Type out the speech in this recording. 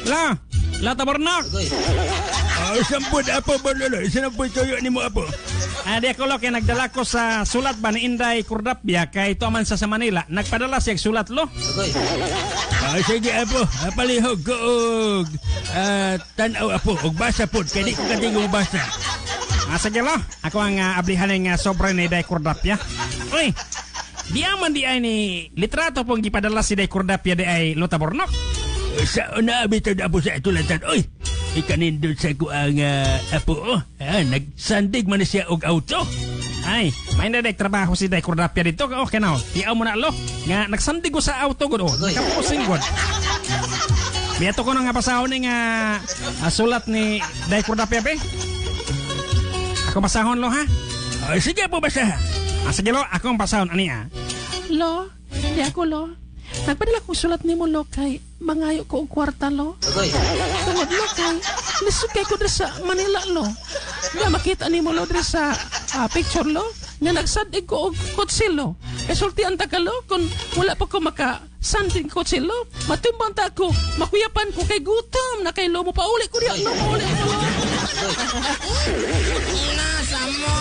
La, la tabornok. Ah, sampod apo bololo, sinampod tuyo nimo apo. Ah, di ako lo kay nagdala ko sa sulat ba ni Inday Cordapia kay tuaman sa Manila. Nagpadala siya og sulat lo. Ah, sige apo, palihog ko og tan-aw apo og basa pod kay di ko katingog basa. Ah, sige lo. Ako ang ablihan ng sobre ni Inday Cordapia. Uy, di man di ay ni litrato pong gipadala si Day Cordapia di ay Lota Bornok. Sa una bitaw na apo sa itulatan. Oy, ikanindot sa ko ang apo. Oh. Ah, nagsandig man siya og auto. Ay, may na trabaho si Day Cordapia dito. Okay na. Tiaw mo na lo. Nga nagsandig ko sa auto gud oh. Nakaposing gud. Biyato ko na nga basahon ni nga sulat ni Day Cordapia be. Ako basahon lo ha. Ah, sige po basa. Ah, sige lo, ako ang basahon ani ah. Lo, di ako lo. Nagpadala ko sulat nimo lo kay mangayo ko og kwarta lo. Tungod lo kay lisod kay ko diri sa Manila lo. Nga makita nimo lo diri sa picture lo nga nagsadig ko og kotse lo. Kay sultian ta ka lo kung wala pa ko maka sandig kotse lo, matumbang ta ko, makuyapan ko kay gutom na kay lo mo pauli ko diha lo, pauli ko lo. Nasa mo.